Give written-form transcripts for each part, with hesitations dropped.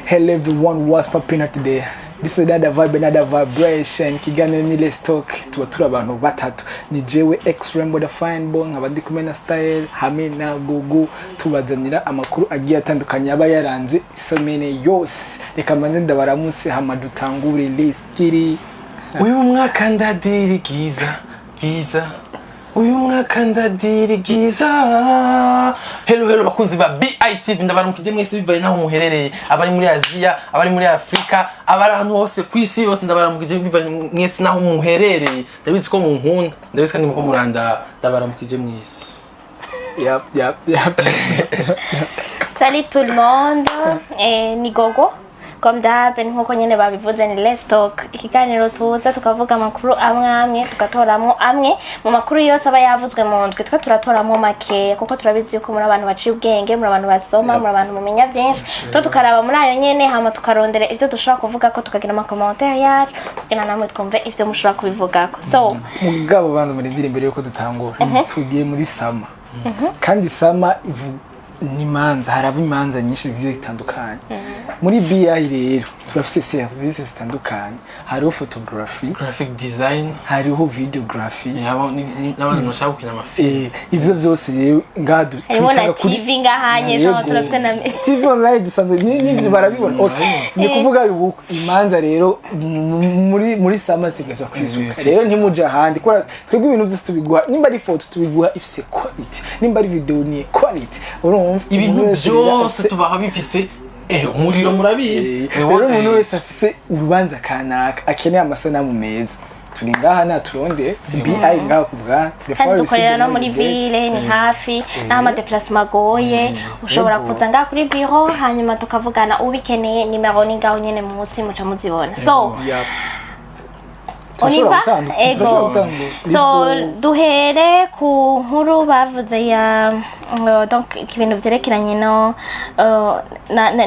Hello everyone, what's popping up today? This is another vibe, another vibration. Kiganiro ni Let's Talk. Tuba turi abantu batatu. Ni jewe X Rambo the Fine Boy, nkaba ndi kumwe na Style hamwe na Gugu, tubazanira amakuru agiye atandukanye aba yaranze isomene yose. Reka mbanze ndabaramutse hama dutangure. Let's get it. Uyu mwaka ndadirigiza giza, uyu mwaka ndadirigiza. Hello, hello bakunzi ba BITV, ndabaramukije mwese bivaye naho muherereye, abari muri Aziya, abari muri Afrika, abari ahantu hose ku isi yose, ndabaramukije bivaye mwese naho muherereye. Ndabizi ko munkunda, ndabizi kandi muko muranda, ndabaramukije mwese. Yap. Salut tout le monde, ni Gogo. Comme d'hab, nkuko nyene babivuze, ni Let's Talk. Ikiganiro tuza tukavuga amakuru amwe amwe, tugatoramwo amwe mu makuru yose aba yavuzwe mu ndwi. Twe turatoramwo makeya kuko turabizi yuko muri abantu baciye ubwenge, muri abantu basoma, muri abantu mumenya byinshi. Twe tukaraba muri ayo nyene, hama tukarondera ivyo dushobora kuvuga ko tukagira ama commentaire yacu kugira namwe twumve ivyo mushobora kubivugako. So, Mugabo banza murindire imbere yuko dutangura. Tugiye muri summer. Kandi summer ni imanza, haraba imanza nyinshi zigiye zitandukanye. Muri BI rero turafise services zitandukanye. Hariho photography, graphic design, hariho videography, n'abandi bashaka gukina amafilm. Ivyo vyose rero ngaha harimo na tubitanga kuri TV ngahanye, Yego. jean turafite na TV online dusanzwe n'ivyo barabibona. Okay. Ni kuvuga yuko imanza rero muri summer zitegerezwa kwisuka. Rero ntimuja ahandi kubera twebwe ibintu vyose tubiguha, nimba ari photo tubiguha ifise quality, nimba ari video ni quality, urumva? Ibintu Umuntu wese rero byose tubaha bifise umuriro, murabizi. Rero umuntu wese afise urubanza kanaka akeneye amasanamu meza, turi ngaha, naturonde BI ngaha ku bwa The Kandi Forest. dukorera no muri ville, ni hafi n'aho ama déplacement agoye. Ushobora kuza ngaha kuri biro hanyuma tukavugana ubikeneye. Nimero ni ngaho nyene munsi muca muzibona. So Turashobora on y va? gutanga, Ego. turashobora gutanga. Let's So go. duhere ku nkuru bavuze ya donc ibintu vyerekeranye no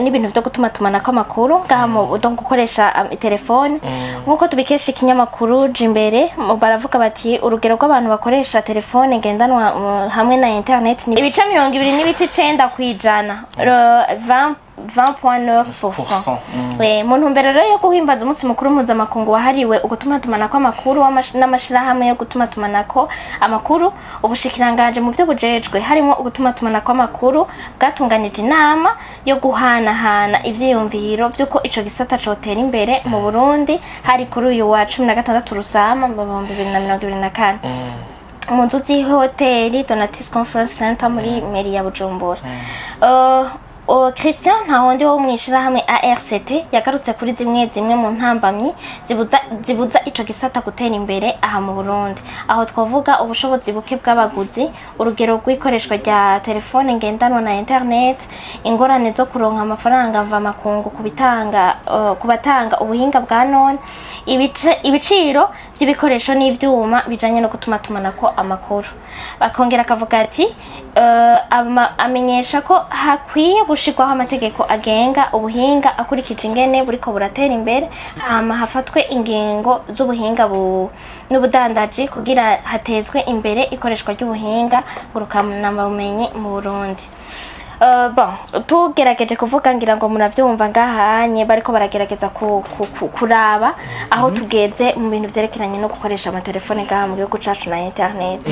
n'ibintu vyo gutumatumanako amakuru ngaha mu donc gukoresha telefone, nk'uko tubikesha ikinyamakuru Jimbere. Baravuga bati urugero rw'abantu bakoresha telefone ngendanwa hamwe na internet ni ibice 20.9%, 20 20.9%. Pourcent. Mu ntumbero rero yo guhimbaza umunsi mukuru mpuzamakungu wahariwe ugutumatumanako amakuru n'amashirahamwe yo gutumatumanako amakuru, ubushikiranganji mu byo bujejwe harimo ugutumatumanako amakuru bwatunganije inama yo guhanahana ivyiyumviro vy'uko ico gisata cotera imbere mu Burundi. Hari kuri uyu wa 16 Rusama mu 2024 mu nzu z'ihoteli Donatis Conference Center muri mairie ya Bujumbura. Christian Ntawundi wo mw'ishirahamwe ARCT yagarutse kuri zimwe zimwe mu ntambamyi zibuza ico gisata gutera imbere aha mu Burundi. Aho twavuga ubushobozi buke bw'abaguzi, urugero rw'ikoreshwa rya telefone ngendanwa na internet, ingorane zo kuronka amafaranga mvamakungu ku batanga ubuhinga bwa none, ibiciro by'ibikoresho n'ivyuma bijanye no gutumatumanako amakuru. Bakongera akavuga ati amenyesha ko hakwiye gushirwaho amategeko agenga ubuhinga akurikije ingene buriko buratera imbere, hama hafatwe ingingo z'ubuhinga n'ubudandaji kugira hatezwe imbere ikoreshwa ry'ubuhinga ngurukanabumenyi mu Burundi. Bon, tugerageje kuvuga, ngira ngo muravyumva ngahanye bariko baragerageza kuraba aho tugeze mu bintu vyerekeranye no gukoresha amatelefone ngaha mu gihugu cacu na internet.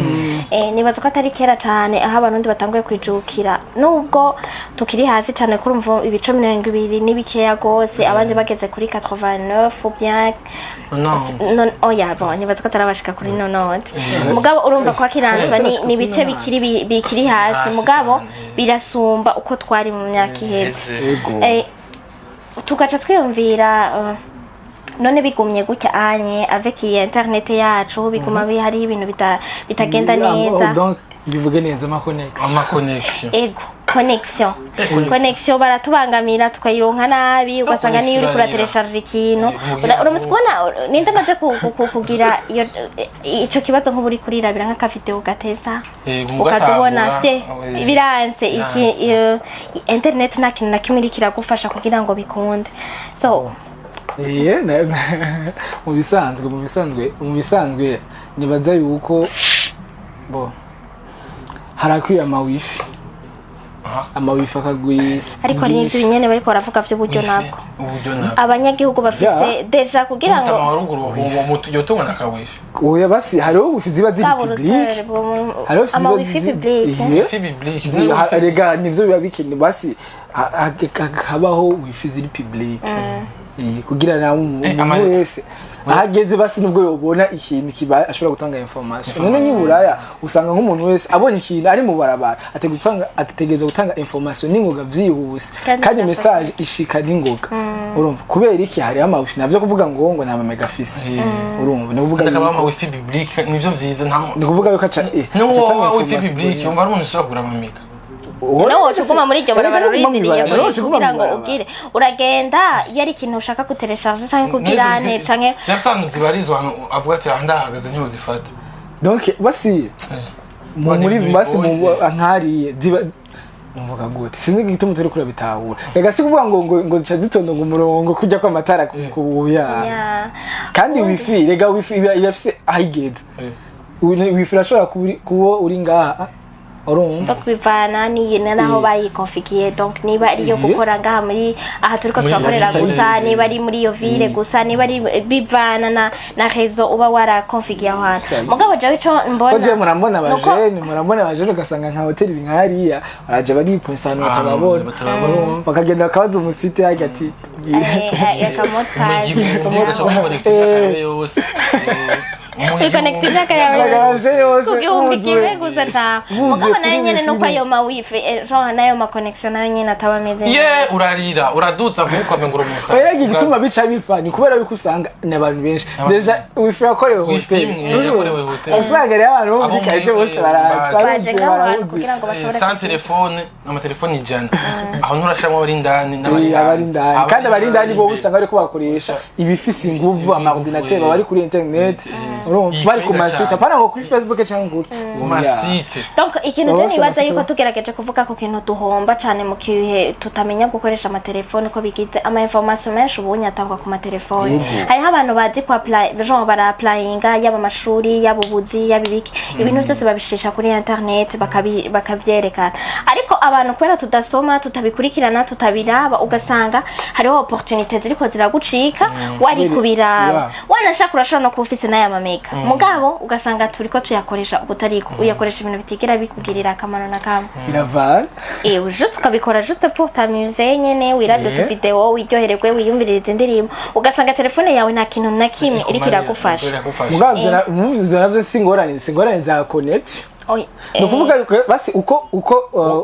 Nibaza ko atari kera cane aho Abarundi batanguye kwijukira, nubwo tukiri hasi cane. Kurumva ibice 20 ni bikeya gose, abandi bageze kuri 89 ou bien Non. Non, oya, bon, nibaza ko atarabashika kuri 90, mugabo urumva ko akiranzwa ni ibice bikiri hasi, Hasi mugabo cane. birasumba uko twari mu myaka iheze. Ego. Tugaca twiyumvira, none bigumye gutya anye avec iyi internet yacu, biguma hariho ibintu bitagenda neza. Donc bivuge neza, ama connexion. Ama connexion. Ego, connexion, connexion baratubangamira, tukayironka nabi, ugasanga niyo uriko Connexion. urateresharje ikintu Mugira uramutse kubona ninde amaze kugira iyo ico kibazo, nk'ubu uri kurirabira nk'aka vidéo gatesa, ukaza ubona mugatangura, fye biranse iki. Biranse. Iyo internet nta kintu na kimwe iriko iragufasha kugira ngo bikunde, so Mu bisanzwe nibaza yuko bo harakwiye ama wifi. Aha. Ama wifi akagwira. Ariko hari n'ibyo nyene bariko baravuga vy'uburyo nabwo. Uburyo nabwo. Abanyagihugu bafise déjà kugira ngo Mutama wa ruguru yotunga na ka wifi. Oya, basi hariho wifi ziba ziri bwaba public. urutare Hariho wifi ama ziba wifi public. Iye. Wifi public. Rega nivyo biba bikenewe, basi habaho wifi ziri public. Kugira nawe umuntu wese ahageze, basi nubwo yobona ikintu kiba ashobora gutanga information. None nk'iburaya usanga nk'umuntu wese abonye ikintu ari mu barabara ategerezwa gutanga information n'ingoga vyihuse. Kandi kandi bigafasha. Message ishika n'ingoga, urumva, kubera iki? Hariho ama wifi, navyo kuvuga ngo nta mega afise, urumva, ni kuvuga Ndakaba ama wifi public nivyo vyiza, nta ni kuvuga yuko aca no aca atanga wa wifi information. public yumva ari umuntu ushobora kugura amamega. Nawe woca uguma muri iryo barabara urindiriye kugira ngo ubwire ubwire uragenda iyo ari ikintu ushaka gutereshaje canke kugirane canke Zafise ahantu zibarizwa, ahantu avuga ati aha ndahagaze ntuzifata. Donc basi muri ibintu basi mu bigoye. Nkariye ziba numvaga gute, sinzi igituma turi kurabitahura. Rega si kuvuga ngo duca dutonda ngo umurongo kujya kw'amatara ku ya. Kandi wifi, rega wifi iba irafise aho igeze. Wifi irashobora kuba uri ngaha, urumva. Donc bivana n'iyi naho bayikonfigiye. Donc niba ari iyo gukora ngaha muri aha turiko Muri turakorera ville. gusa, niba ari muri iyo ville gusa, niba ari bivana na réseau uba warakonfigiye aho hantu. Mugabo jewe ico mbona ko jewe murambona nuko abajene, murambona abajene, ugasanga nka hoteli nkariya baraja bariponsa ahantu Ah, batababona. Batababona. Urumva, bakagenda bakabaza umusite hajya ati tubwire. Akamotari. Ugaca imyaka yawe yose. Wikonekita imyaka yawe. Abajene bose Ku gihumbi buzuye. kimwe gusa ca Buzuye mugabo nayo kuri nyene wifi nuko nyene. Ayo ma wifi genre n'ayo ma connection nayo nyene ataba ameze neza. Ye urarira uraduza nkuko ngo uri umusazi. Oya, igituma bica bipfa ni kubera yuko usanga ni abantu benshi. Abantu Déjà wifi yakorewe Wifi hoteli. imwe yakorewe hoteli. Usanga rero abantu bo muri Abo karitsiye muri- bose baraje. baje. Baje ngaho hantu barahuzuye. kugira ngo bashobore Sans telefone, amatelefone 100, aho nturashiramo abari indani n'abari Eh, abari indani, kandi abari indani bo imbere. usanga bariko bakoresha ibifise inguvu, ama ordinateur, baba bari kuri internet, urumva, bari ku Yikwega masite, cane. apana ngo kuri Facebook cyangwa ngo Ku masite. Donc ikintu Baba je bafise nibaza amasite. yuko tugerageje kuvuga ku kintu duhomba cane mu gihe tutamenya gukoresha amatelefone uko bigize, ama information menshi ubunye atangwa ku matelefone. Hariho abantu bazi ku apply, genre bara applyinga, yaba amashuri, yaba ubuzi, yaba ibiki, ibintu byose babishisha kuri internet bakavyerekana. Ariko abantu kubera tudasoma, tutabikurikirana, tutabiraba, ugasanga hariho opportunité ziriko ziragucika wari kubiraba. Wanashaka urashobora no kuba ufise n'aya mamega, mugabo ugasanga turiko tuyakoresha ukutariko, uyakoresha ibintu bitigera bikugirira akamaro na kamwe. Biravana. Eh, juste ukabikora juste pour t'amuser nyene, wirabye utu video, wiryohererwe, wiyumviririze indirimbo, ugasanga telefone yawe nta kintu na kimwe iriko iragufasha. Iragufasha. Mugabo ivyo navyo si ingorane za connection. Ni ukuvuga yuko basi uko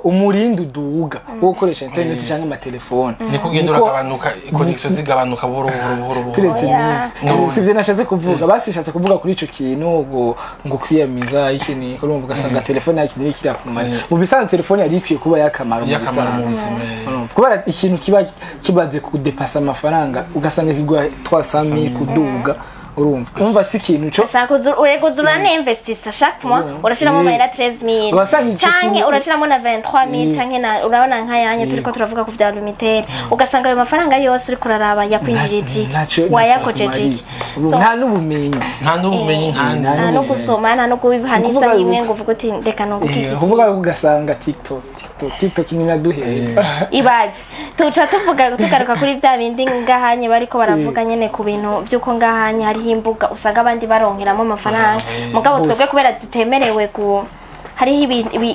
umurindi uduga wo gukoresha internet cyangwa amatelefone, niko ugenda uragabanuka, connection zigabanuka buhoro buhoro buhoro buhoro. Turetse Oya. n'ivyo, No. sivyo nashatse kuvuga. Basi nshatse kuvuga kuri ico kintu ngo kwiyamiza iki ni urumva, ugasanga telefone yacu niyo kirakumara. Mu bisanzwe telefone yari ikwiye kuba yakamaro mu Y'akamaro mu bisanzwe. buzima, eh. Urumva, kubera ikintu kiba kibaze kudepasa amafaranga, ugasanga kigura 300,000 kuduga, urumva, umva si ikintu co Ushaka urego urana-investisa chaque mois, urashiramo amahera 13,000 Urasanga ico canke urashiramo na 23,000 canke na urabona nk'ayanye turiko turavuga ku vya Lumitel, ugasanga ayo mafaranga yose uriko uraraba yakwinjirije iki? Wayakojeje iki? So, Nta n'ubumenyi. Nta n'ubumenyi, nta Nta nta no n'ubumenyi. gusoma, nta no kubiha Ni ukuvuga n'isaha imwe yuko- ngo uvuge uti reka nunguke iki. Kuvuga yuko ugasanga TikTok, TikTok, TikTok ni naduhera. Ibaze tuca tuvuga tugaruka kuri bya bindi ngahanye bariko baravuga nyene ku bintu by'uko ngahanye hariho imbuga usanga abandi baronkeramo amafaranga, mugabo Bose. twebwe kubera zitemerewe ku hariho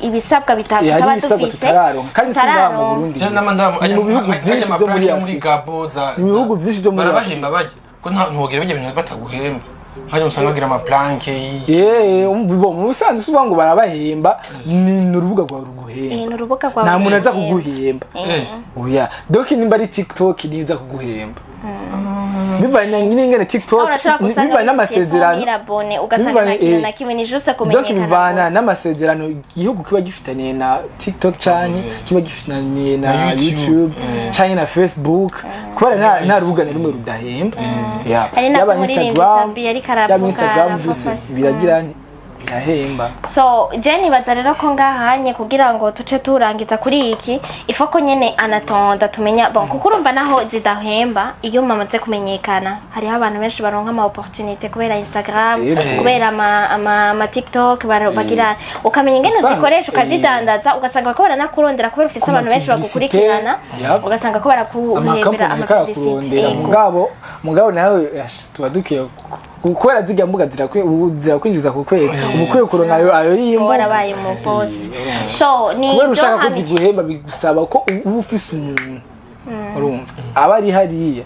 ibisabwa Hari tutaba ibisabwa dufise. tutararonka, kandi si ngaha mu Tutararonka. Burundi Jewe gusa. nama Ni mu bihugu byinshi byo muri muri Afurika. Gabo za Ni mu bihugu byinshi byo muri barabahemba bajya ko nta ntiwogira bijya bintu bataguhemba, hanyuma usanga bagira amaplanke. Bo mu bisanzwe si ukuvuga ngo barabahemba, ni urubuga rwawe ruguhemba. Ni urubuga rwawe Nta muntu aza ruguhemba. kuguhemba. Oya, donc nimba ari TikTok niza kuguhemba bivanye n'ingene TikTok Urashobora gusanga bivanye n'amasezerano abone ugasanga nta kintu na kimwe, ni juste donc kumenyekana bivana gusa. n'amasezerano igihugu kiba gifitaniye na TikTok canke kiba gifitaniye na Na YouTube. YouTube canke na Facebook, kubera nta rubuga na rumwe rudahemba. Ya, Hari na yaba umuririmbyi Instagram, Sambi yariko aravuga, yaba Instagram, aravuga byose se. biragira. Irahemba. So je nibaza rero ko ngahanye kugira ngo tuce turangiza kuri iki, ifoko nyene anatonda tumenya, bon, kuko urumva naho zidahemba, iyo mamaze kumenyekana hariho abantu benshi baronka ama opportunité kubera Instagram, kubera ama TikTok, bagira ukamenya ingene uzikoresha, ukazidandaza, ugasanga bariko baranakurondera kubera ufise Ku abantu benshi ma publicité, bagukurikirana, ugasanga ko barakuhembera. Amakampani ariko Ama publicité. arakurondera. Mugabo nawe tuba dukwiye kubera zirya mbuga ubu zirakwinjiza ku kwezi, uba ukwiye kuronka ayo y'imbuga. Warabaye mu boss, so ni Kubera ibyo. ushaka ko ziguhemba bigusaba ko uba ufise umuntu, urumva, aba ari hariya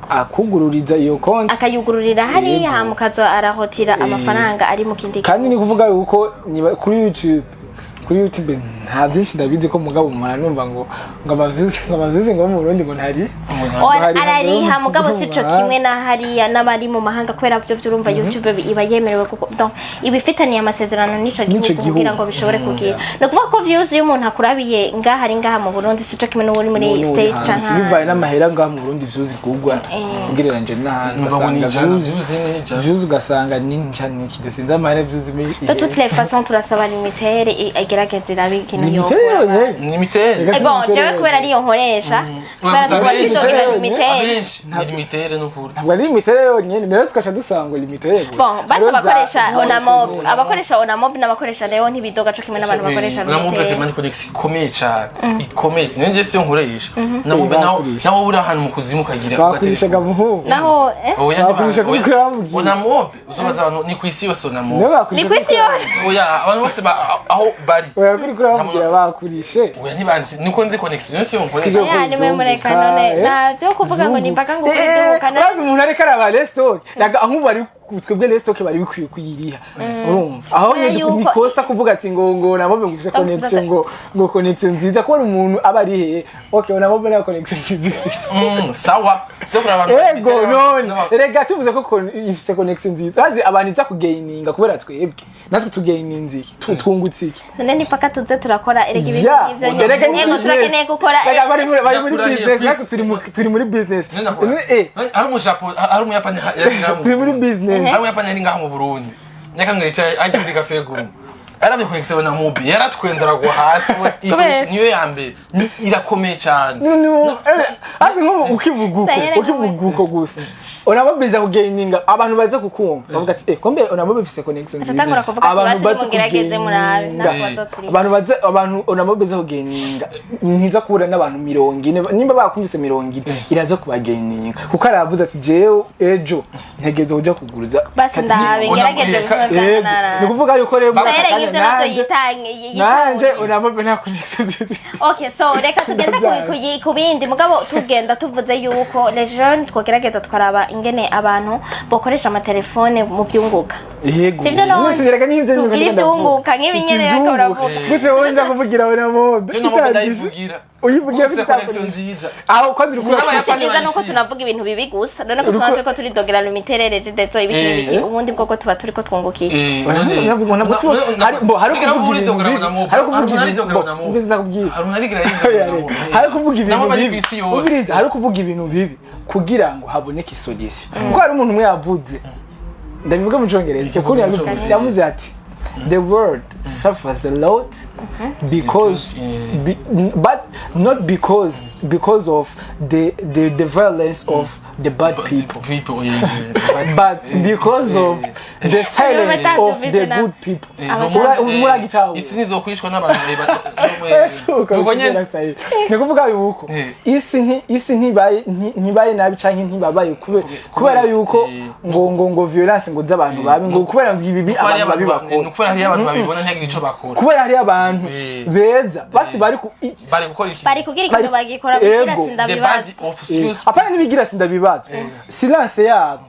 akugururiza iyo konti. Akayugururira hariya, hama ukaza arahotira amafaranga ari mu kindi. Kandi ni kuvuga yuko kuri YouTube nta byinshi ndabizi ko, mugabo mpora numva ngo ama views ngo mu Burundi ngo ntari Oh, ngo hari. Arariha, mugabo ngo sico kimwe na hariya n'abari mu mahanga, kubera byo urumva YouTube iba yemerewe, kuko donc iba ifitaniye amasezerano n'ico N'ico gihugu kugira gihugu. ngo bishobore kugira. Ni ukuvuga ko views y'umuntu akurabiye ngaha, ari ngaha mu Burundi, sico kimwe n'uri muri States canke Bivaye n'amahera ngaha mu Burundi views igurwa ugereranyije n'ahandi, Numva ngo ni ugasanga 100, views views imwe ni 100. Views ugasanga ni njani kidasinze amahera views imwe. De toutes les façons, turasaba Lumitel igerageze irabe ikintu Limitel yokora. yonyene. Ni Lumitel. Reka. Bon, jewe kubera ariyo nkoresha, kubera Gusa tuba abenshi- tudogira Lumitel. Abenshi ni Lumitel n'ukuri. Ntabwo ari Lumitel yonyene rero, tugaca dusanga ngo Lumitel gusa. Bon, basi Hariho za- abakoresha Onamob, abakoresha Onamob n'abakoresha Leo ntibidoga co kimwe n'abantu bakoresha Na mobile Lumitel. vraiment connexion ikomeye cyane, ikomeye. Niyo nje siyo nkoresha na mobile naho. Bakurisha. Naho uri ahantu mu kuzimu ukagira Bakurishaga muhungu. Naho Oya. Bakurisha kuko yambwiye. Ona mobe uzobaza abantu, ni ku isi yose ona Niyo mobe. bakurisha. Ni kw'isi yose. Oya, abantu bose aho bari. Oya, kuri babwira bakurishe. Oya, ntibanzi niko nzi connexion, niyo siyo nkoresha. Oya, nimwe mureka none, nta byo kuvuga ngo ni mpaka ngo kuduka. Urazi umuntu ariko araba restock naga nk'ubu bari twebwe restock bari bikwiye kuyiriha, urumva aho Kubera nyine yuko- ni kosa kuvuga ati ngo namobe ngo ufise connection, ngo connection nziza, kubera umuntu aba ari hehe? Okay, namobe na connection nziza. Sawa, sio kuna abantu. Ego, none erega tuvuze ko ifise connection nziza, urazi abantu iza kugaininga kubera twebwe natwe tugaininze iki? Twungutse iki? None ni paka tuze turakora erega ibintu Ya, nk'ivyo nyene. erega ni Yego, business. turakeneye gukora. Erega bari muri Ndakurahiye business, ku natwe isi. turi muri business. Hari umujapo, hari umuyapani yari ngaha mu Turi muri Burundi. business. Hari umuyapani yari ngaha mu Burundi, nyakanga yicaye ajya kuri cafe Guru, yaravye connexion na mobi, yaratwenze aragwa hasi. Iyi Kubera? connexion niyo ya mbere. Irakomeye cyane. Azi nk'ubu ukivuga uko Sayera. ukivuga uko gusa unababiza kugaininga abantu baza kukumva bavuga ati kombe unababi ifise connection nziza. Atatangura kuvuga ati, Abantu basi baza mugerageze murabe, kugaininga. ntabwo bazoturiha. Abantu baza, abantu unababiza kugaininga, ntiza kubura n'abantu 40, nimba bakumvise 40 iraza kubagaininga, kuko aravuze ati jewe ejo ntegereza kuja kuguruza. Basi ndabe ngerageze gusoma. Yego, Byanarara. ni kuvuga yuko rero muri aka Sayera, kanya nk'ivyo navyo nanje yitange. unababi nta connection nziza. Okay, so reka tugende Ndabyanze. ku bindi, mugabo tugenda tuvuze yuko les jeunes twogerageza tukaraba ingene abantu bokoresha amatelefone mu byunguka. Yego. Sivyo none? Nisi reka n'ivyo nyine. Tubwire ivyunguka, nk'ibi nyene bariko baravuga. Gute wowe nja kuvugira we na mobe? Je na mobe ndayivugira. Uyivugira. Ufise connexion nziza. Aho kandi uri N'abayapani Icyiza nuko bayishima. tunavuga ibintu bibi gusa, none ko tubanze ko turidogera Lumitel, Regideso, ibiki n'ibiki, ubundi bwoko tuba turiko twungukiye. Hari kuvuga ibintu bibi, hari kuvuga ibintu umvise ndakubwira. Hari umuntu arigira yidogera na mobe. Hari kuvuga ibintu Nabo bari bibi. kw'isi yose. Umviriza, hari kuvuga ibintu bibi kugira ngo haboneke solution, kuko hari umuntu umwe yavuze, ndabivuga mu Cyongereza kuko Bivuga mu yabivuze. Congereza. Yavuze ati the world suffers a lot because but not because of the violence of the bad people, People, yeah. but because of the silence of the good people. Muragitahura. Isi ntizokwicwa n'abantu. Nuko nyene ni kuvuga yuko isi ntibaye nabi canke ntibabaye kubera yuko ngo violence ngo z'abantu babi, ngo kubera ngo ibibi abantu babi bakora. Kubera hariyo abantu babibona ntihagire ico bakora. Kubera hariyo abantu beza basi bari ku Bari gukora iki? Bari kugira ikintu bagikora kugira Ego. The sindabibaza. bad of skills. Apana nibigira sindabibazwa, silence yabo,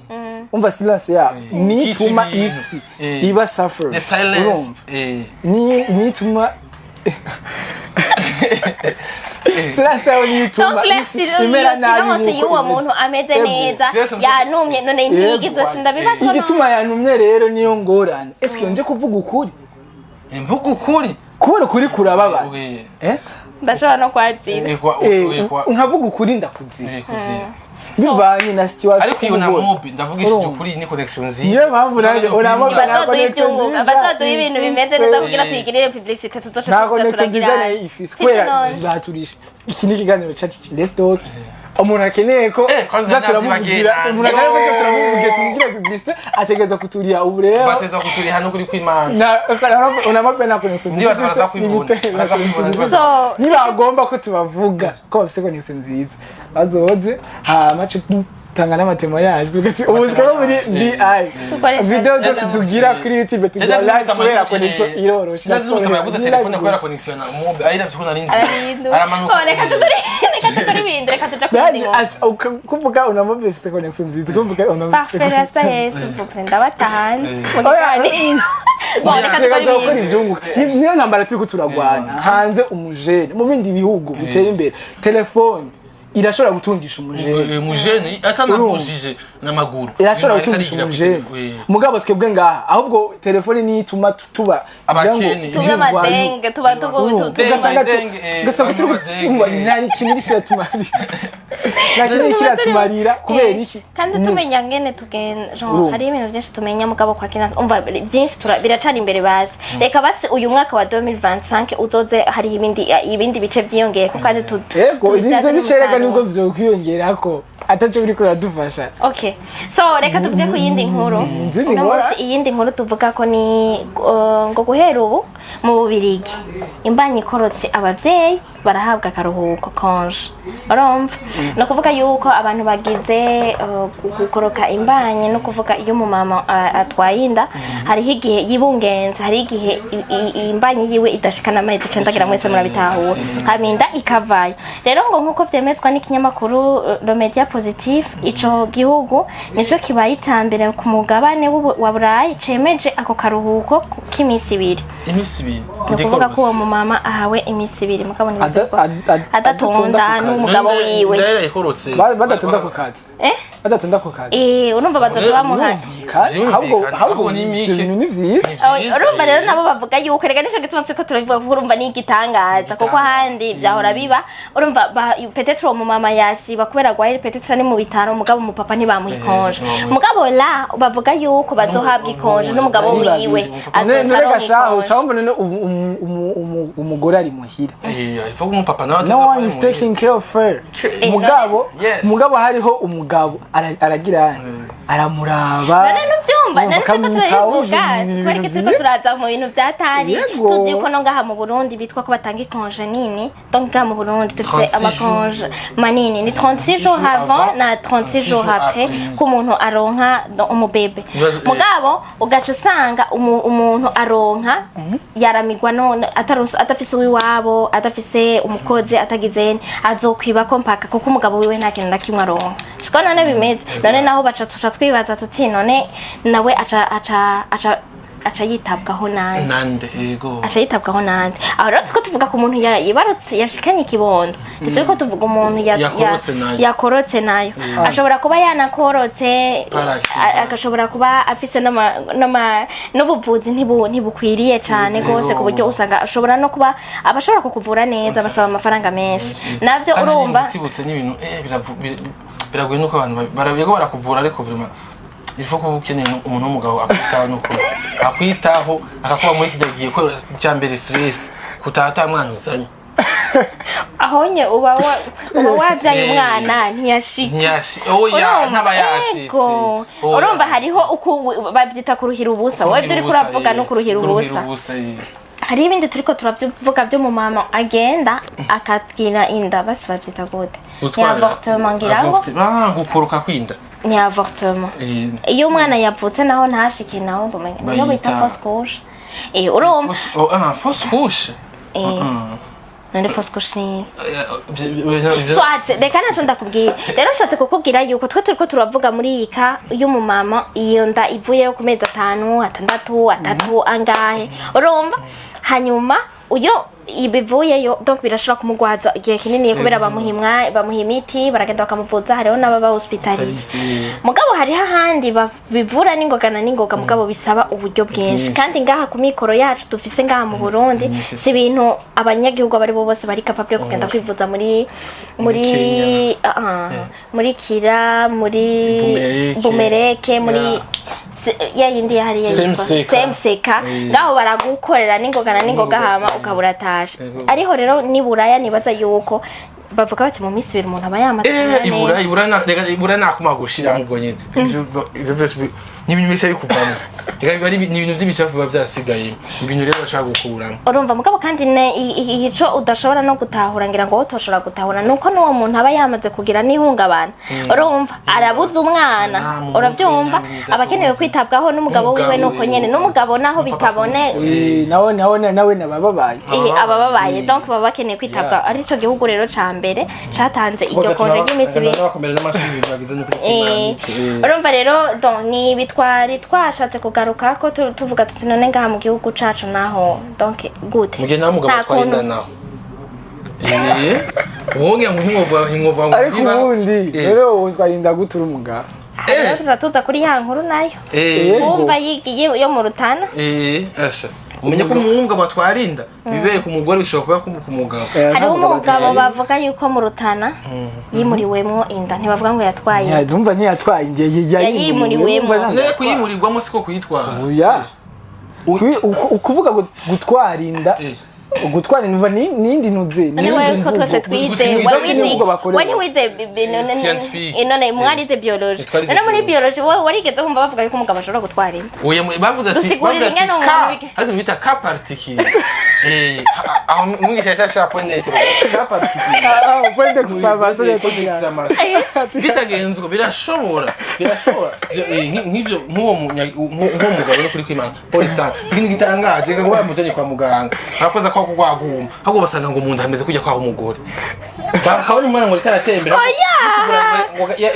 umva, silence yabo nituma Kica ibintu. isi iba suffer. The silence. Urumva, ni nituma silence yabo nituma Donc la isi imera iyo nabi silence nk'uko y'uwo imeze. muntu ameze Ego. neza Silence yanumye, none ntigize sindabibazwa. Igituma yanumye rero niyo ngorane. Eske nje kuvuga ukuri? Mvuga ukuri. Kubera ukuri kurababaza. Oye. Eh? Ndashobora no kwazira. Nkavuga ukuri ndakuzira. Kuzira. Bivanye na situation. Ariko iyo na ubona. mobi, ndavugishije Urumva. ukuri, ni connection nziza. Niyo mpamvu nanjye uramoba na Bazoduha connection ivyunguka, nziza bazoduha ibintu bimeze neza kugira Eh. tuyigirire publicité, tuzoca nta tuza connection nziza turagira. nayo ifise Sivyo kubera none? baturisha. Iki ni ikiganiro cyacu, Let's Talk. Umuntu akeneye ko Eh, kwanza tuza turamuvugira, navyibagiye. umuntu akeneye ko tuza turamuvugira, tumubwire publicité, ategereza kuturiha ubu rero. Bateza kuturiha no kuri kw'Imana. Na unamape na connection Ndibaza nziza. baraza kwibona. Baraza kwibona, ndibaza. So Nibagomba ko tubavuga ko bafise connection nziza, bazoze, hama ce dutanga n'amatemo yacu, tugati ubu twaba muri BI Dukoresha video zose tugira kuri YouTube, tugira live kubera connection iroroshe. Ndazi n'umutama yaguze telefone kubera connection na mobi, ari navyo ko nari nzi. Arahindura. Aramanuka. Oh, reka dukore ibindi, reka tuja ku yindi Naje nkuru. Kuvuga unamove ifise connection nziza, kuvuga unamove ifise Parfait, rasta connection. s'il vous plaît, ndabata hanze mu Oya, kiganiro. Bon, reka Reka dukore gukora ibindi. ivyunguka. Niyo ntambara turiko turagwana hanze. Umujene mu bindi bihugu biteye imbere, telefone irashobora gutungisha umujene. Mujene atanavujije n'amaguru. Irashobora Nyuma ariko gutungisha arigira umujene. Mugabo twebwe ngaha, ahubwo telefone niyo ituma tuba Abakene. Tube amadenge, tuba Urumva, Denge, ugasanga denge, ugasanga turi amadenge. kumva nta kintu iri kiratumarira, nta kintu iri kiratumarira. Kubera iki? Kandi tumenya ngene tugenda genre Urumva. hari ibintu byinshi tumenya, mugabo kwa kina umva byinshi biracari imbere. Basi reka basi uyu mwaka wa 2025 uzoze hari ibindi bice byiyongeye ko kandi Yego, tubibyaze ibyo bice reka n'umusaruro. Nibwo vyokwiyongerako ataco biriko biradufasha. Okay, so reka tuvuge ku yindi nkuru. Izindi Uno nkuru? munsi iyindi nkuru tuvuga ko ni ngo guhera ubu mu Bubirigi imbanyi ikorotse, abavyeyi barahabwa akaruhuko, congé. Urumva, ni ukuvuga yuko abantu bagize gukoroka imbanyi, no kuvuga iyo umumama atwaye inda, hariho igihe yibungenze, hariho igihe imbanyi yiwe idashikana amezi 9, ngira mwese murabitahura, hama inda ikavayo. Rero ngo nk'uko vyemezwa n'ikinyamakuru Le Media Positif, ico gihugu nico kibaye ica mbere ku mugabane wa Burayi cemeje ako karuhuko k'iminsi 2. Iminsi 2. Ni ukuvuga ko uwo mumama ahawe iminsi 2, mugabo ntibivuze ko Adatonda adatonda ku kazi. n'umugabo wiwe. Ndahera ikorotse. Badatonda ku kazi. Eh. Badatonda ku kazi. Eh, urumva bazoca bamuha Birumvikana. Birumvikana. Ahubwo ahubwo Ahubwo ni ivyo mike. bintu ni vyiza. Oh, urumva rero nabo bavuga yuko reka nico gituma turiko turabivuga, kuko urumva ni igitangaza, kuko ahandi vyahora biba, urumva peut-être uwo mumama yasiba kubera agwaye, peut-être ari mu bitaro, mugabo umupapa ntibamuha i congé. Mugabo la bavuga yuko bazohabwa i congé n'umugabo Ari babiri. wiwe None azoca none aronka gashaho i congé. cyangwa none umugore ari muhira. Eh, ifu umupapa nawe No one is taking care of her. Mugabo mugabo hariho umugabo aragira aramuraba. None nuvyumva, urumva none turiko akamwitaho, turabivuga ibintu kubera iki turiko vyiza. turaza mu bintu vyatari? Yego. Tuzi yuko no ngaha mu Burundi bitwa ko batanga i congé nini. Donc ngaha mu Burundi dufise 36 ama congé manini, ni 36 jours avant na 36 jours après ko umuntu aronka umubebe. Mugabo ugaca usanga umuntu aronka yaramigwa, none adafise uwiwabo, adafise umukozi, atagize, azokwibako mpaka, kuko umugabo wiwe nta kintu na kimwe aronka. Siko none bimeze? None naho baca tuca twibaza tuti none nawe aca yitabwaho nande? Nande, yego. Aca yitabwaho nande? Aho rero tuko tuvuga ku muntu yibarutse, yashikanye ikibondo, ntituri ko tuvuga umuntu Yakorotse nayo. Yakorotse nayo, ashobora kuba yanakorotse Par accident. agashobora kuba afise n'ubuvuzi ntibukwiriye cyane rwose, ku buryo usanga ashobora no kuba abashobora kukuvura neza basaba amafaranga menshi navyo. Kandi Urumva, utibutse n'ibintu biragoye nuko abantu yego barakuvura, ariko vraiment il faut kuba ukeneye umuntu w'umugabo akwitaho, nuko akwitaho akakuba muri kijya gihe ko cya mbere stress kutaha ata mwana uzanye. Ahonye uba wabyaye umwana ntiyashika. Ntiyashi, oya. Urumva, Ntaba yashitse. ego. Oya. Urumva hariho uku babyita kuruhira ubusa. Wowe ibyo uriko uravuga no kuruhira ubusa. Ubusa. Hari ibindi turiko turavuga byo mu mama agenda akatwira inda, basi babyita gute? Ni avortement ngira ngo. Ah, gukoroka kwinda. Ni avortement. Iyo umwana yavutse naho ntashike, naho mbumenya niyo bita fausse couche. Urumva. Oh, ah, fausse couche. None fausse couche ni Soit. Swat, reka naco ndakubwira. Rero nshatse kukubwira yuko twe turiko turavuga muri iyi ka y'umumama iyo nda ivuyeyo ku mezi 5, 6, 3, angahe, urumva, hanyuma Uyo ibivuyeyo, donc birashobora kumugwaza igihe kinini, kubera bamuha imiti, baragenda bakamuvuza, hariho n'ababa hospitalisé. Mugabo hariho ahandi bivura n'ingoga na n'ingoga, mugabo bisaba uburyo bwinshi. Bwinshi. Kandi ngaha ku mikoro yacu dufise ngaha mu Burundi, Myinshi. si ibintu abanyagihugu abo aribo bose bari capable yo kugenda kwivuza muri Kenya. ah, muri Kira, muri Bumereke. Bumereke, muri ya yindi yahariya yitwa Semseka. Semseka. Ngaho baragukorera n'ingoga na n'ingoga, N'ingoga. hama ukaba uratashe. Yego. Ariho rero ni Buraya nibaza yuko bavuga bati mu minsi 2 umuntu aba yamaze kumera neza. Ibura na reka, ibura nakuma gushira ubwo nyene. Ivyo vyose ni ibintu bisha bikuvamo. Reka, biba ari ni ibintu vy'ibicafu biba vyasigaye, ibintu rero bashaka gukuramo. Urumva, mugabo kandi ico udashobora no gutahura, ngira ngo wowe utoshobora gutahura, nuko n'uwo muntu aba yamaze kugira n'ihungabana. Urumva, arabuze umwana. Ah, mu mutwe, Uravyumva, nta aba akenewe kwitabwaho n'umugabo wiwe. N'umugabo Nuko wiwe. nyene n'umugabo naho bitabone. Nawe nabababaye. Aba babaye, donc baba bakeneye kwitabwaho. Arico gihugu rero ca mbere catanze iryo congé ry'iminsi 2. Bakomera n'amashuri bagize no kuri. Urumva rero, donc ni ibi twari twashatse kugaruka ko tuvuga tuti none ngaha mu gihugu cacu naho, donc gute? Mugihe nta mugabo Nta atwaye inda kuntu- naho wongera ngo inkovu ngo Ariko ubundi rero ubu twarinda gutura umugabo. Rero tuza tuza kuri ya nkuru nayo. Yego. Wumva yigiye yo mu Rutana. Asha, umenye ko umugabo atwara inda bibereye ku mugore bishobora kuba ku mugabo. Hariho Nta mugabo umugabo atwara. bavuga yuko mu Rutana yimuriwemwo inda, ntibavuga ngo yatwaye. Numva ntiyatwaye inda. Yayimuriwemo. Nayo kuyimurirwamo siko kuyitwara. Oya. Ukuvuga gutwara inda, gutwara inda nindi ntuze. Niwe ko twese twize, Gusa wari ni wize imvugo bakoresha. wari wize Scientifique. None mwarize biology? Twarize None muri biology. biology wowe warigeze wumva bavuga yuko umugabo ashobora gutwara inda? Oya, bavuze ati Dusigurira bavuze ati ingene umuntu ka ariko bita cas particulier. Aho umwigisha yashasha point net cas particulier. Ah, point d'exclamation. Bitagenze uko birashobora. Nk'ivyo nk'uwo mugabo no kuri kwimana polisi ikintu gitangaje ngo bamujanye kwa muganga arakoza kwa kugwaguma, ahubwo basanga ngo umuntu ameze kujya kwa umugore, bakabona umwana ngo riko aratembera. Oya!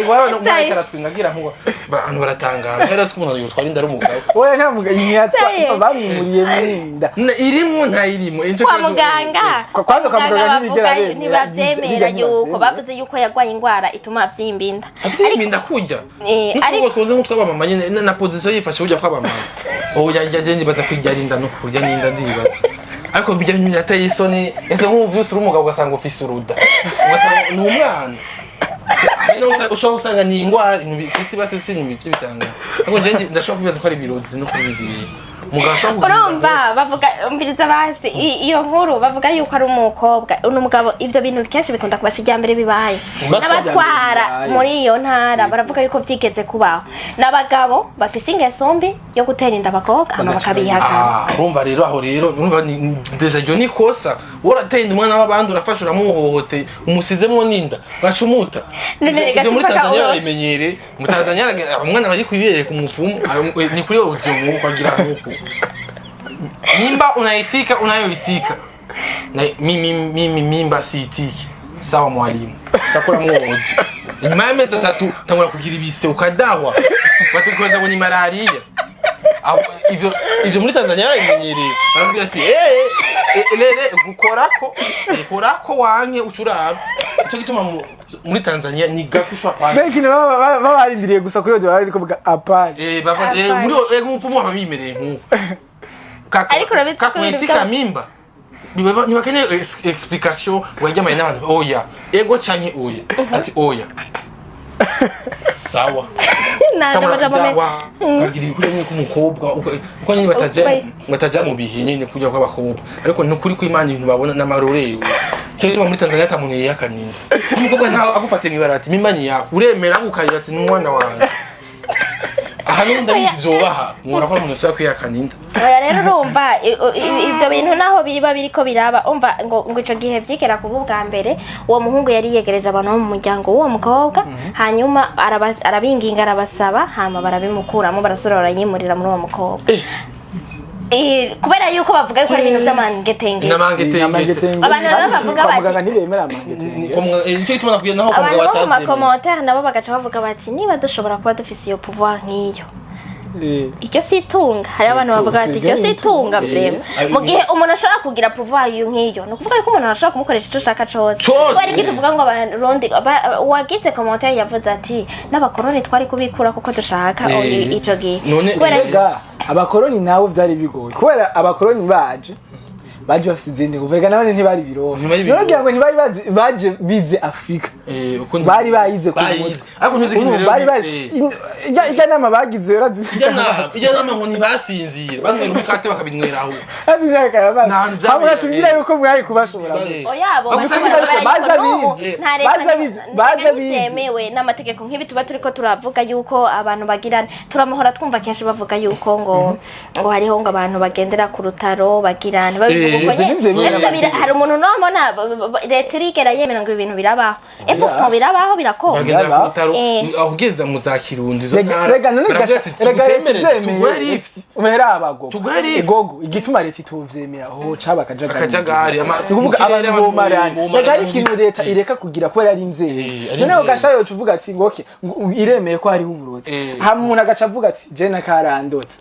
Umwana ariko aratwinga agira nkuko abantu baratangara rero ko umuntu yotwara inda ari umugabo. Oya, nta mugabo ntiyatwaye, Saye. bamwimuriye mwinda. Irimwo ntayirimo ico Kwa kibazo- muganga. Kwanza kwa muganga bavuga ntibigera bemera, ntibavyemera bijya yuko ntibavyemera. bavuze yuko yagwaye ingwara ituma avyimba inda. Avyimba inda kurya Ariko twunze nk'utw'abamama nyene na position yifashe burya kw'abamama. Oya, njya njya nibaza kurya inda no kurya n'inda, ndibaza ariko bijya birateye isoni. Ese nk'ubu vyose uri umugabo ugasanga ufise uruda, ugasanga ni umwana. Hari n'aho ushobora gusanga ni ingwara kw'isi basi si ibintu vy'ibitangaro, ariko jewe ndashobora kwibaza ko ari ibirozi no kubigira umugabo ashobora kugira. Urumva bavuga, umviriza basi, iyo nkuru bavuga yuko ari umukobwa n'umugabo. Ivyo bintu kenshi bikunda kuba, si mbere bibaye. N'abatwara Bibaye. muri iyo ntara baravuga yuko vyigeze kubaho, n'abagabo bafise ingeso mbi yo gutera inda abakobwa hama bakabihakana. Ah, urumva rero, aho rero urumva ni déjà iryo ni kosa. Woratenda umwana w'abandi, urafasha, uramuhohoteye, umusizemwo n'inda, baca umuta. None reka Ivyo muri simpaka Tanzania barabimenyereye. Mu Tanzania umwana bari kuyibereka umupfumu, ni kuri audio nk'uko agira nk'uku: mimba unaitika, unayoitika na mimi mimi mimba siitiki. Sawa mwalimu, takora mwoji. Inyuma y'amezi 3 tangura kugira ibise, ukadahwa, batukoza ngo ni malaria. Ivyo muri Tanzania barabimenyereye, barakubwira ati lere gukorako, korako wanke ucurabe. Ico gituma muri Tanzania ni gafi ushobora kwanga. Benshi baba barindiriye gusa kuri audio, bari kuvuga apari. Bava muri umupfumu aba bimereye nk'uko. Ariko urabizi ko ibintu Kakuitika mimba. Ntibakeneye explication wajyamaye n'abantu. Oya, ego canke oya, ati oya, sawa. Nta Tangura n'amajambo kudawa, ukagira ibikuri nk'umukobwa uko nyine bataja bataja mu bihe nyine kujya kw'abakobwa, ariko ni ukuri kw'Imana ibintu babona n'amarorero. Cyo gituma muri Tanzania ata muntu yihakanira umukobwa, ntawe agufate mw'ibara ati mimba ni yawe, uremera ukarira ati n'umwana wanjye. Aha n'ubundi ndabizi vyobaha mwora ko umuntu ashobora kwihakana inda. Oya rero, urumva ibyo bintu naho biba biriko biraba, umva ngo ico gihe vyigera kuba ubwa mbere, uwo muhungu yari yegereje abantu bo mu muryango w'uwo mukobwa, hanyuma arabinginga, arabasaba, hama barabimukuramo, barasubira barayimurira muri uwo mukobwa. Kubera yuko bavuga yuko ari ibintu vy'amangetenge. N'amangetengete. Abantu rero bavuga Kwa bati- muganga ntibemera amangetenge. Nicyo gituma nakubwiye naho kwa Abantu muganga bo mu batavyemeye. ma commentaires nabo bagaca bavuga bati niba dushobora kuba dufise iyo pouvoir nk'iyo Iryo si itunga. Hari abantu bavuga bati iryo si itunga vraiment. Mu gihe umuntu ashobora kugira pouvoir iyo nk'iyo, ni ukuvuga yuko umuntu ashobora kumukoresha icyo ashaka cose. Cose. Kubera iki tuvuga ngo Abarundi uwagize commentaire yavuze ati n'abakoroni twari kubikura kuko dushaka ico gihe. None Erega abakoroni nabo vyari bigoye, kubera abakoroni baje bafise izindi nguvu. Erega nabone ntibari biroha. Ntibari biroha. None ngo ntibari bazi, baje bize Afurika. Uko Bari bayize ku Bayize. mutwe. Ariko ntuzi ko Urumva, imbere bari bazi ijya nama bagize, urazi. Ijya nama ngo ntibasinzira, banywera umukate bakabinywera aho. Azi imyaka yamaze. Nta hantu Hamwe vyabereye. batubwira yuko mwari kubashobora. Oya, abo Gusa bariko ariko barabikora baza n'ubu, bize. nta leta Baza bize, baza bize. ntibyemewe n'amategeko nk'ibi tuba turiko turavuga yuko abantu bagira, turamuhora twumva kenshi bavuga yuko ngo hariho ngo abantu bagendera ku rutaro bagirana babivuga uko Ivyo nyene. ntivyemewe Ese n'amategeko. hari umuntu nomona leta irigera yemera ngo ibintu birabaho? Et pourtant birabaho, birakorwa. Bagendera ku rutaro aho ugeze mu za Kirundo, izo Rega ntara, rega none baravuga gasha ati, rega leta tugutembereze, tuguhe ivyemeye lift. umera abagogo. Tuguhe lift. Gogo igituma leta itovyemera ho caba akajagari. Akajagari, Ni ukuvuga mu kirere abantu abantu bomarana. bomarana. Rega hari ikintu leta ireka kugira kubera ari imvyeyi. Ari Noneho imvyeyi. gasha yoca uvuga ati ngo okay, ngo iremeye ko hariho uburozi, hama umuntu agaca avuga ati je nakarandotse,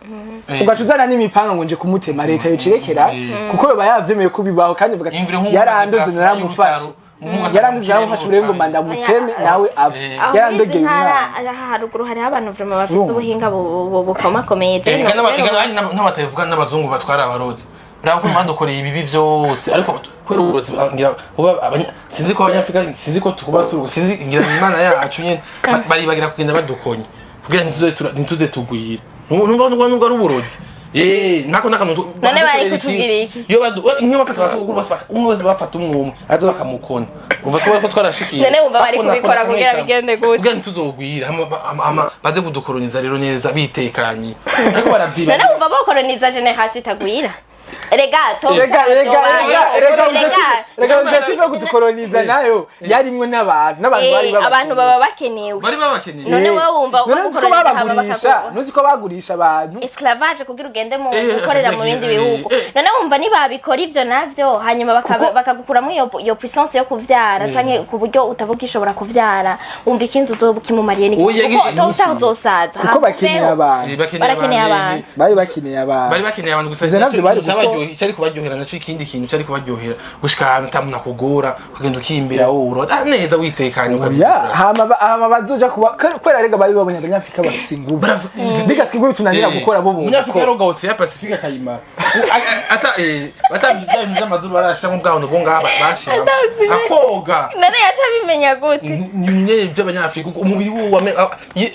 ugaca uzana n'imipanga ngo nje kumutema, leta yocirekera kuko yoba yavyemeye ko bibaho, kandi ivuga ati Yumvire nk'umuntu yarandotse agasanga naramufashe, y'urutaro, umuntu yaranduze ugasanga naramufashe, urengo y'urutaro. ndamuteme nawe apfe, Aho muri izi yarandogeye ntara umwana. aha haruguru hariho abantu vraiment bafise Urumva? ubuhinga bukomakomeye. Je Ega n'abatabivuga n'abazungu batwara abarozi, urabona ko badukoreye ibibi byose, ariko kubera uburozi ngira buba sinzi ko Abanyafurika, sinzi ko tukuba turi, sinzi, ngira ni Imana yacu nyene, baribagira kugenda badukonya kugira ntituze tugwira. Nubwo ari uburozi, nako nakantu. None bari kutubwira iki? Iyo badu nk'iyo bafata abasogokuru bose, umwe wese bafata umwe umwe aza bakamukona, umva ko twarashikiye. None wumva bari Bakona, kubikora kona, kugira kamwe bigende gute? Kugira ntituzogwira, hama baze kudukoroniza rero neza bitekanye, ariko baravyibagira. None wumva bokoroniza génération itagwira? Rega to Rega rega objectif yo kudukoroniza nayo yarimwo n'abantu bari abantu baba bakenewe. Bari babakeneye. None wowe wumva None uzi ko bagukoroniza hama babagurisha? Ntuzi ko bagurisha abantu? Esclavage kugira ugende mu gukorera mu bindi bihugu. None wumva nibabikora ivyo navyo, hanyuma bakagukuramo iyo puissance yo kuvyara, canke ku buryo utaba ugishobora kuvyara, wumva ikindi uzoba ukimumariye ni Oya, kuko utaba utazosaza. Kuko bakeneye abantu. Barakeneye abantu. Bari bakeneye abantu. Bari bakeneye abantu gusa. Ivyo navyo bari gukora. Icyari kubaryohera naco, ikindi kintu cyari kubaryohera, gushika ahantu ata muntu akugora, ukagenda ukimbera wowe urota neza witekanye. Ya, Ukazikora. hama bazoja kuba kubera rega bari babonye Abanyafrika bafise inguvu, biga twebwe bitunanira gukora, bo Umunyafrika bumva. yaroga Océan Pacifique akayimara. Ata ata bya bintu by'amazuru barashiramo bwa buntu bwo ngaha bashiramo Ata akoga. None yaca bimenya gute? Ni nyene by'Abanyafrika, kuko umubiri wiwe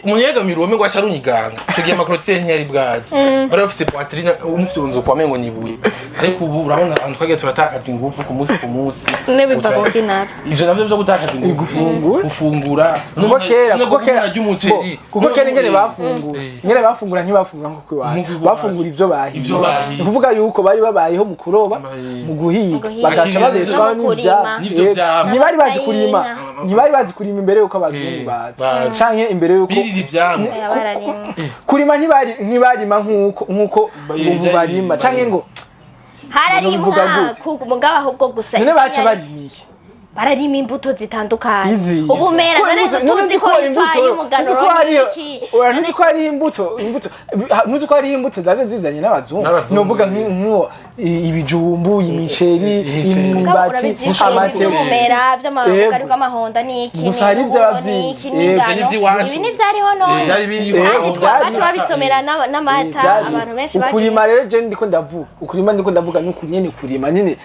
umuntu yegamira uwo mengo aca arunyiganga. Ico gihe ama clôture ntiyari bwazi, bari bafise poitrine umufyonzo kwa mengo nibuye, ariko ubu urabona ahantu twagiye turatakaza ingufu ku munsi ku munsi. None biva kuki navyo? Ivyo navyo vyo gutakaza ingufu. Gufungura. Gufungura. Kuko kera Arya umuceri. Bo, kuko kera ingene bafungura, ingene bafungura, ntibafungura nko iwacu. Nkuko iwacu. Bafungura ivyo bahiye. Ivyo bahiye. Ni kuvuga yuko bari babayeho mu kuroba, Bahiye. mu guhiga, Guhiga. bagaca babeshwaho No mu n'ivyamwa. kurima. N'ivyo vyamwa. Ntibari bazi kurima. N'inka. Ntibari bazi kurima imbere yuko abazungu baza, baza. canke imbere yuko Birira ivyamwa. Oya, bararima. Kurima ntibarima nkuko ubu barima, canke ngo Hararimwa. Bivuga gute? Mugabo ahubwo gusa None baca isi barimiye bararima imbuto zitandukanye. Izi Ubumera Ko none none tuzi nzi ko imbuto itwaye umuganuro nzi ko hariyo n'iki. Oya, ntuzi ko hariho imbuto, ntuzi ko hariho imbuto zaje zizanye n'abazungu? N'abazungu. Novuga nk'uwo ibijumbu, imiceri, Imiceri. imyumbati, amateke, amateke. By'ubumera by'amabugari Yego. bw'amahonda n'iki Gusa hari n'uburo ivy'abavyinnyi. n'iki Yego. n'ingano. Ivyo n'ivy'iwacu. Ibi ntivyariho none. Byari biriho. Yego, Kandi vyari. baca babisomera n'amata. Vyari. Abantu benshi Ukurima rero, je ndiko ndavuga ukurima, ndiko ndavuga nuku nyene kurima nyene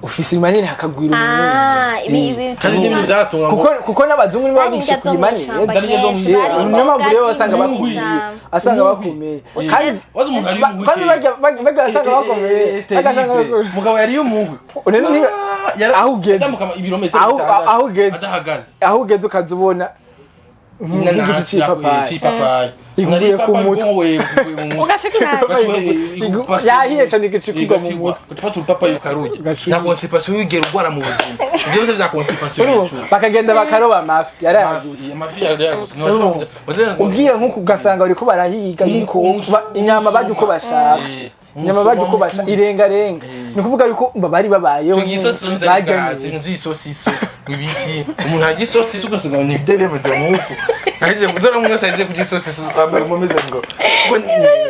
ufise irima nyene hakagwira Ah, umwimbu. ibi Kandi n'ibintu vyatunga ngo Kuko n'abazungu nibo Zari babigisha indya zo kurima mw'ishamba neza. Zari indya zo kenshi, mw'ishamba. bari Niyo mpamvu rero imboga wasanga ziri bakomeye, mw'ishamba. asanga bakomeye kandi wazi umuntu ari kandi barya asanga bakomeye, agasanga bakomeye. Mugabo yari umuhwi. Rero aho ugeze Yatambuka ibirometero 6 aho ugeze. adahagaze. Aho ugeze ukaza ubona nk'igiti c'ipapayi c'ipapayi iguye ku mutwe. Ugashikira. Yahiye cane igicikugwa mu mutwe. Ufata urupapayi ukarurya. Ugacuya. Nta constipation wigera urwara mu buzima, ivyo byose vya constipation Urumva, bicu. bakagenda bakaroba amafi yarayaguse. Amafi yarayaguse. Urumva, ugiye nk'uku ugasanga bariko barahiga ibikoko, inyama barya uko bashaka. Inyama barya uko basha, irengarenga. Ni ukuvuga yuko bari babayeho Icyo gisosi nyene, nzi barya bwazi ibintu by'isosiso, ibiki, umuntu arya isosiso ugasanga ni ibyo bimeze nk'uku agiye kuzana umuntu wese agiye kurya isosiso ambaye umeze ngo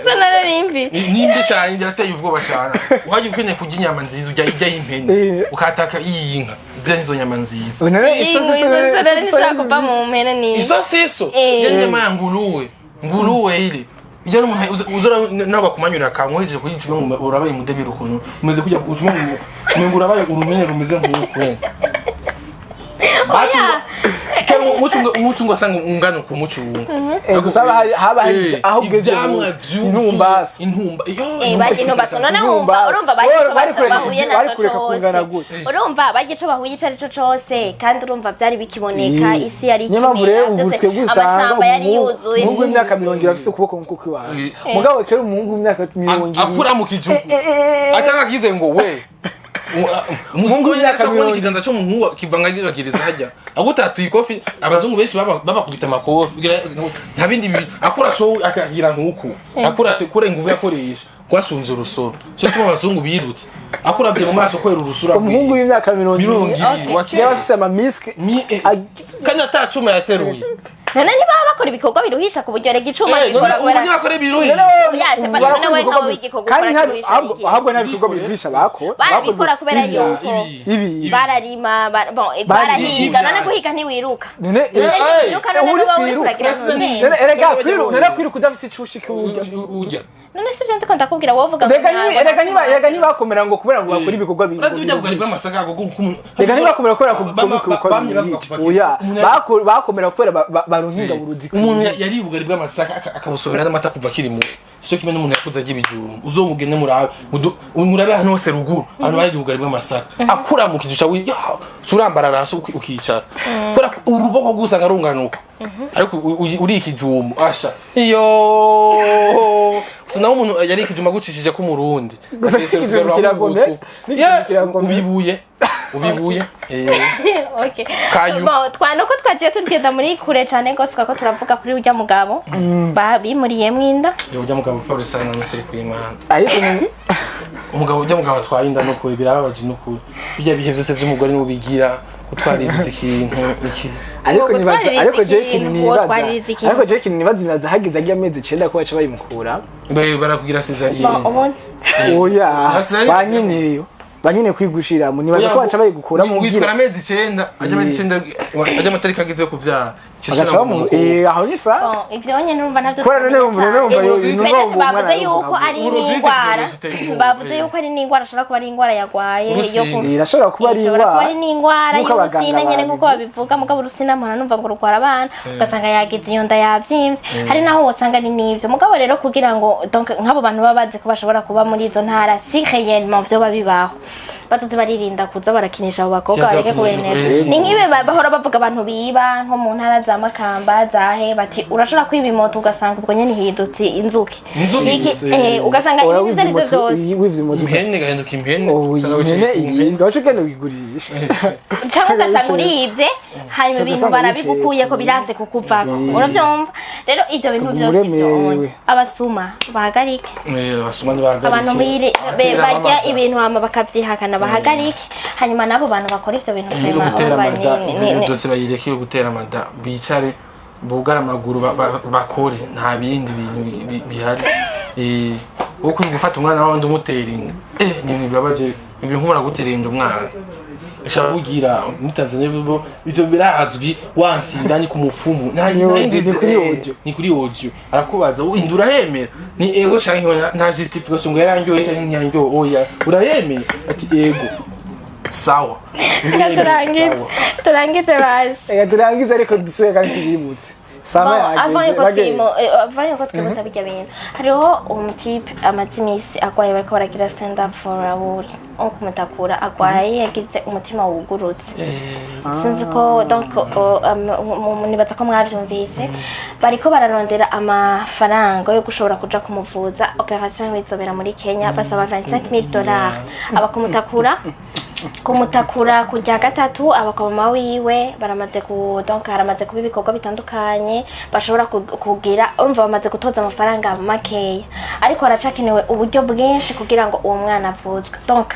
Isa nararimbi. Nimbi cyane, irateye ubwoba cyane. Wajya ukeneye kurya inyama nziza, ujya irya y'impene, ukataka iy'inka, ibyo nizo nyama nziza. None Iyi isosiso izo rero ntishobora kuva mu mpene ni Isosiso Eh. ya nyama ya nguruwe, nguruwe ile ijya n'umuntu uzora nawe bakumanyurira akantu uhejeje kuyica, ngo urabaye umudebiro ukuntu umeze kujya utuma ngo urabaye urumene rumeze nk'uku. Oya. Umucungu asanga ungana ku mucungu. Gusa haba hari aho ugeze ivyamwa hose vyuzuye, intumbaso. Intumba iyo. Barya intumbaso none wumva Intumbaso. urumva barya ico Bari kureka bahuye bari naco kureka kungana cose. gute? Urumva barya ico bahuye ico arico cose, kandi urumva vyari bikiboneka, isi yari Niyo mpamvu rero ikimera ubu vyose, twebwe usanga amashamba yari umuhungu yuzuye. umuhungu w'imyaka 70 afise ukuboko nk'uko kw'iwanje, mugabo kera umuhungu w'imyaka 70 Akura mu kijugu atanga akize ngo we umuhungu w'imyaka w'imyaka 70. Ikiganza cy'umuhungu kivangagiriza hajya agutatuye ikofi. Abazungu benshi babakubita amakofi nta bindi bintu akura show akagira nk'uku akura kure inguvu yakoresha kwasunze urusoro cyo tuma abazungu birutse akuravye mu maso kwera urusura. Umuhungu w'imyaka mirongo mirongo ibiri ibiri wa kera. yaba afise amamiske. Kandi ata cuma yateruye. None ntibaba bakora ibikorwa biruhisha ku buryo rega icuma Eh, none gikora ubu ntibakora ibiruhi. Oya, c'est pas none we nkawe w'igikorwa Kandi ukora kiruhisha ahubwo iki? ahubwo nta bikorwa biruhisha bakora. Barabikora kubera ibi. yuko Ibi. bararima, bon, barahiga. None guhiga ntiwiruka? None None wiruka, none ubu uba uriko ntitwiruka. uragira President None erega kwiruka, none kwiruka udafise icushi kiwurya. Ujya. None si byo ndiko ndakubwira, wowe uvuga ngo Rega erega niba ntabwo erega nibakomera ngo kubera ngo bakora ibikorwa Urazi burya bugari biruhisha. bw'amasaka Rega ntibakomera kubera Bama- ibikorwa bamye bavuga biruhisha. kuva Oya, kera. bakomera kubera baronka ingaburo zikwiye. Umuntu yariye ubugari bw'amasaka akabusobera n'amata kuva akiri muto, cyo kimwe n'umuntu yakuze arya ibijumba. Uzomugende murabe murabe ahantu hose ruguru abantu barya ubugari bw'amasaka, akura mu kijusha urambarara hasi ukicara kubera ko uruboko rwusanga runganuka, ariko uriye ikijumbu asha iyo gusa naho umuntu yariye ikijumbu agucishije ko umurundi. Gusa ikijumbu kirakomeye, n'ikijumbu kirakomeye. Ubibuye ubibuye. Okay. Kayu. Bon, twa nuko twagiye tugenda muri kure cyane rwose, twako turavuga kuri urya mugabo bimuriyemwo inda. Ujya mugabo Paul sana n'ukuri kw'Imana. Ariko Umugabo, ujya mugabo atwaye inda n'ukuri birababaje n'ukuri. Bijya bihe byose by'umugore n'ubigira gutwaririza ikintu iki. Ariko Ngo nibaza gutwaririza ariko je ikintu, ikintu nibaza wotwaririza ikintu. Ariko je ikintu nibaza hagize agiye amezi 9 ko baca bayimukura. Barakugira césarienne. Bon, ubundi Oya, Hasigaye- ba nyeneyo ba nyene kwigushira mu nibaza ko baca bayigukuramo witwara kugira amezi 9 ajya amezi 9 ajya amatariki ageze yo kuvyara. Bagaca bamu aho ni sa. Bon, ibyo nyine urumva ntabyo Kubera none wumva Uburozi- numva Mbese uwo mwana bavuze yuko ari Uburozi n'indwara tekinoloji iteye ubwoba. Bavuze yuko ari n'indwara, ashobora kuba ari indwara yarwaye yo ku Urusine. Irashobora kuba ari Ishobora kuba indwara ari n'indwara nk'uko abaganga y'urusina nyene nk'uko babivuze. babivuga. Mugabo urusina mpora numva ngo rurwara abana, ugasanga yagize iyo nda yavyimvye, hari naho wosanga ari n'ivyo. Mugabo rero kugira ngo donc nk'abo bantu baba bazi ko bashobora kuba muri izo ntara, si réellement vyoba bibaho, bazoze baririnda kuza barakinisha abo bakobwa, Kirazira bareke kubenera. kubinisha. Ni nk'ibi bahora bavuga abantu biba nko mu ntara za Makamba zahe, bati urashobora kwiba imoto ugasanga ubwo nyene ihindutse inzuki. Inzuki. Ugasanga Oya, ibintu wivye ivyo arivyo imoto vyose. wivye imoto Impene igahinduka impene. Oh, impene irindwi wacu ugenda uyigurisha. Cyangwa ugasanga uribye, hanyuma ibintu ugasanga barabigukuye ko biranse kukuvako. Uravyumva rero ibyo bintu Ukaguma byose ibyo uremerewe. Abasuma bahagarike. Abasuma ntibahagarike. Abantu barya ibintu hama bakavyihakana bahagarike, hanyuma n'abo bantu bakora ivyo bintu Yo vraiment gutera urumva amada ivyo byose bayireke yo gutera amada, bicare bugare amaguru bakore, nta bindi bintu bihari. Wowe kuri gufata umwana w'abandi umutera inda, ni ibintu bibabaje, ni ibintu nk'ubura gutera inda umwana shavugira muri Tanzania bo ivyo birazwi, wansinda ni ku mupfumu. Ni audio, ni kuri audio. Ni kuri audio, arakubaza "Wowe inda urayemera ni ego canke oya?" Nta justification ngo yarandyoye canke ntiyandyoye, oya, urayemera ati ego, sawa. Reka turangize. Sawa. Turangize basi. Reka turangize, ariko dusubire kandi tubibutse sama Bon, avant yagenze yuko bagenzi. Avant yuko twimutsa bijya bintu, hariho umutipe amaze iminsi agwaye, bariko baragira stand up for Raoul wo kumutakura, agwaye yagize umutima wugurutse, sinzi ko donc nibaza ko mwavyumvise, bariko bararondera amafaranga yo gushobora kuja kumuvuza. Opération izobera muri Kenya, basaba 25000 dollars abakomutakura. Kumutakura kujya gatatu, abakomama wiwe baramaze ku, donc haramaze kuba ibikorwa bitandukanye bashobora kugira. Urumva bamaze gutoza amafaranga makeya, ariko haracakenewe uburyo bwinshi kugira ngo uwo mwana avuzwe. Donc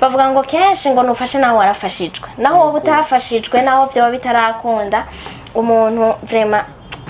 bavuga ngo kenshi ngo nufashe naho warafashijwe, naho wowe utafashijwe, naho byaba bitarakunda. Umuntu vraiment,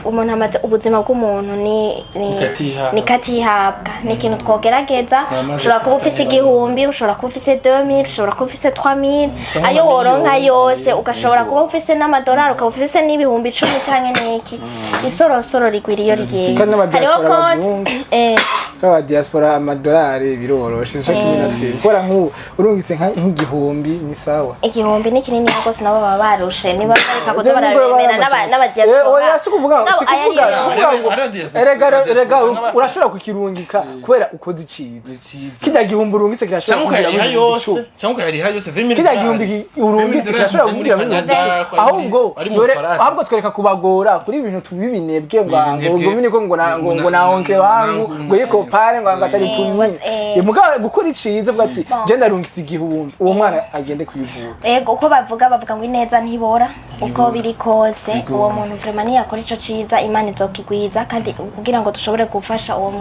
umuntu amaze ubuzima bw'umuntu ni Katihabwa. Ni katihabwa, ni ikintu twogerageza. Namaze. Ushobora kuba ufise 1000, ushobora kuba ufise 2000, ushobora kuba ufise 3000, Cyangwa ayo woronka amamiliyoni. yose, ugashobora kuba ufise n'amadolari, ukaba ufise n'10,000 canke n'iki. Isorosoro rigwira iyo rigiye. Kandi n'abadiaspora Hariho konti bazungu. Kaba diaspora, amadolari biroroshe, sico kimwe na twebwe. Kubera nk'ubu urungitse nk'igihumbi ni sawa. 1000 ni kinini rwose, nabo baba barushe niba bareka kuza bararemera n'abadiaspora. Oya, si kuvuga, Mugabo si kuvuga, aya si ariyo. kuvuga ngo Hariho diaspora- erega erega usanga urashobora kukirungika kubera ukoze iciza. Iciza. Kirya gihumbi urungitse kirashobora Cyangwa kugira ukayariha ibihumbi yose, 10. cyangwa ukayariha yose 20 000. Kirya gihumbi urungitse kirashobora kugira ibihumbi 10. Ahubwo ari mu dore Bufaransa. Ahubwo twereka kubagora kuri ibintu tubibinebwe ngo ngo Ibinebwe. ngo niko ngo na ngo na oncle wangu ngo yiko pare ngo ataritumye. Mugabo gukora iciza, uvuga ati je ndarungitse 1000, uwo mwana agende kwivuza. Ego, uko bavuga ngo ineza ntibora. Uko biri kose, uwo muntu vraiment niyakora ico ciza, Imana izokigwiza. Kandi kugira ngo dushobore gufasha uwo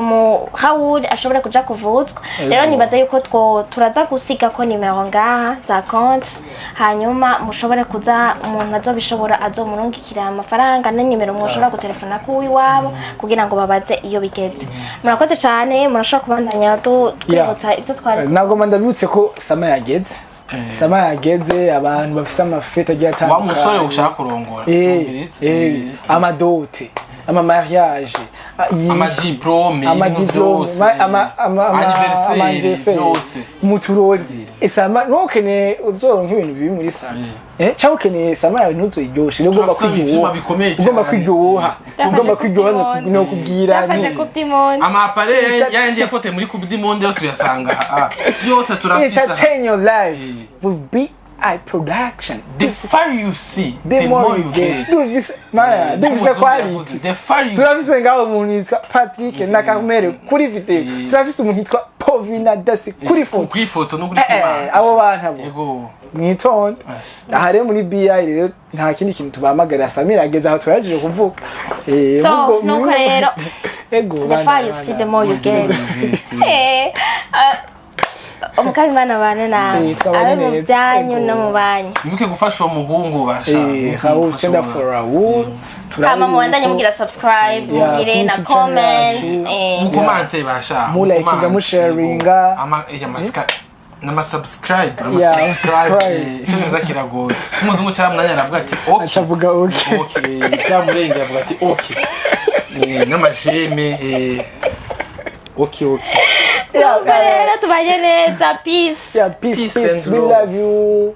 mu Hawuri ashobore kuja kuvuzwa rero, nibaza yuko two turaza gusiga ko nimero ngaha za konti, hanyuma mushobore kuza, umuntu azobishobora azomurungikira amafaranga, na nimero mwoshobora gutelefona ku iwabo kugira ngo babaze iyo bigeze. Murakoze cyane, murashobora kubandanya twibutsa ibyo twari. Nagomba ndabibutse ko summer yageze, summer yageze, abantu bafise amafete agiye Wa atandukanye. musore ushaka kurongora. Tumviritse. Amadote, amamariage, Amadiplome, ibintu amadiplome, vyose. Anniversaire, ama-anniversaire. vyose. Muturondere summer. Ntukeneye uzoronka ibintu bibi muri summer, cyangwa ukeneye summer yawe ntuzoyiryoshe. Rero ugomba Turafise ivyuma kwiryoha, bikomeye ugomba cyane. kwiryoha, ugomba kwiryoha, no kubwira Yafashe ni Coupe du Monde. Ama appareil yayandi yafotoye muri Coupe du Monde yose uyasanga aha. Yose turafise aha. Entertain your life with BI Production. The far you see, The more you get. Duvise maya, duvise quality. The far you Turafise ngaho umuntu yitwa Patrick na Carmel kuri video, turafise umuntu yitwa Povina Dasi kuri foto. Kuri foto no kuri Abo bantu abo Ego. mwitonde. Aha rero muri BI rero nta kindi kintu tubahamagarira. Samira ageze aho, turagije kuvuga. So, nuko rero, ego the far you see, the more you get. Umukama Imana bane nawe. Twabanye Abe mu neza. byanyu Ego. no mu banyu. Wibuke gufasha uwo muhungu basha. Raoul stand up for Raoul. Hama mubandanye mugira subscribe, Yeah, mugire na kuri YouTube channel comment. yacu. Mukomante basha. Mulikinga, musharinga. Ama amasika nama subscribe, ama Yeah, subscribe. subscribe. Icyongereza kiragoye. Umuzungu cyaramwanya aravuga ati okay. Acavuga okay. Okay, byamurengeye avuga ati okay. N'amajeme okay. Nuko rero tubanye neza, peace. Yeah, peace. Peace Peace, and we love. love you.